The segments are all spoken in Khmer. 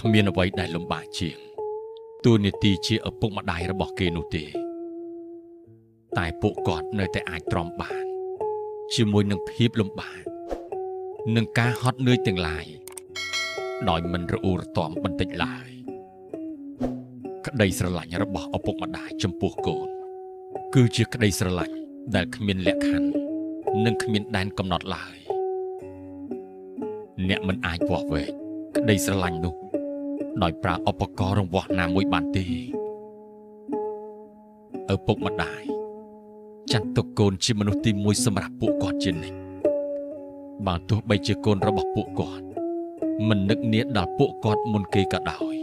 គ្មានអ្វីដែលលំបាកជាងតួនាទីជាឪពុកម្ដាយរបស់គេនោះទេ តែពួកគាត់នៅតែអាចទ្រាំបាន ជាមួយនឹងភាពលំបាកនិងការហត់នឿយទាំងឡាយដោយមិនរអ៊ូរទាំបន្តិចឡើយក្តីស្រឡាញ់របស់ឪពុកម្ដាយចំពោះកូន គឺជាក្តីស្រឡាញ់ដែលគ្មានលក្ខខណ្ឌនិងគ្មានដែនកំណត់ឡើយអ្នកមិនអាចវាស់វែកក្តីស្រឡាញ់នោះដោយប្រើឧបករណ៍រង្វាស់ណាមួយបានទេឪពុកម្ដាយចាត់ទុកកូនជាមនុស្សទីមួយសម្រាប់ពួកគាត់ជានិច្ចបើទោះបីជាកូនរបស់ពួកគាត់មិននឹកនាដល់ពួកគាត់មុនគេក៏ដោយ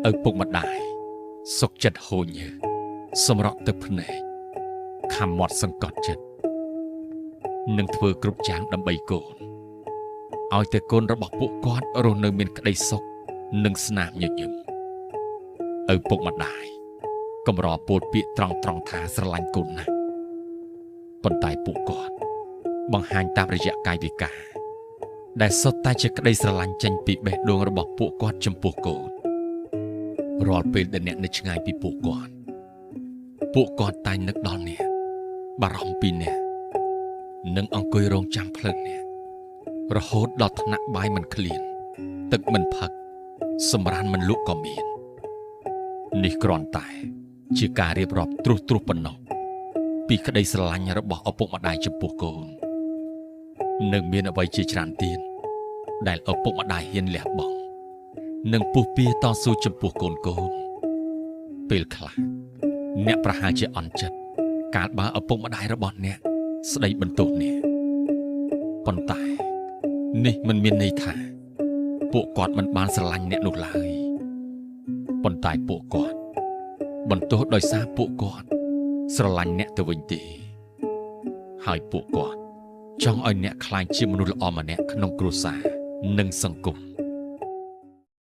ឪពុកម្ដាយសុខចិត្តហូរញើសសម្រក់ទឹកភ្នែកខំមាត់សង្កត់ចិត្តនិងធ្វើគ្រប់យ៉ាងដើម្បីកូនឲ្យតែកូនរបស់ពួកគាត់រស់នៅមានក្តីសុខនិងស្នាមញញឹមឪពុកម្ដាយកម្រពោលពាក្យត្រង់ៗថាស្រឡាញ់កូនណាស់ប៉ុន្តែពួកគាត់បង្ហាញតាមរយៈកាយវិការដែលសុទ្ធតែជាក្តីស្រឡាញ់ចេញពីបេះដូងរបស់ពួកគាត់ចំពោះកូនរាល់ពេលដែលអ្នកនៅឆ្ងាយពីពួកគាត់ពួកគាត់តែងនឹកដល់អ្នកបារម្ភពីអ្នកនិងអង្គុយរងចាំផ្លូវអ្នករហូតដល់ថ្នាក់បាយមិនឃ្លានទឹកមិនផឹកសម្រានមិនលក់ក៏មាននេះគ្រាន់តែជាការរៀបរាប់ត្រួសៗប៉ុណ្ណោះពីក្តីស្រឡាញ់របស់ឪពុកម្ដាយចំពោះកូននៅមានអ្វីជាច្រើនទៀតដែលឪពុកម្ដាយហ៊ានលះបង់និងពុះពៀតស៊ូចំពោះកូនកូនពេលខ្លះអ្នកប្រហែលជាអន់ចិត្តកាលបើឪពុកម្ដាយរបស់អ្នកស្ដីបន្ទោសអ្នកប៉ុន្តែនេះមិនមានន័យថាពួកគាត់មិនបានស្រឡាញ់អ្នកនោះឡើយប៉ុន្តែពួកគាត់បន្ទោសដោយសារពួកគាត់ស្រឡាញ់អ្នកទៅវិញទេហើយពួកគាត់ចង់ឲ្យអ្នកក្លាយជាមនុស្សល្អម្នាក់ក្នុងគ្រួសារនិងសង្គម។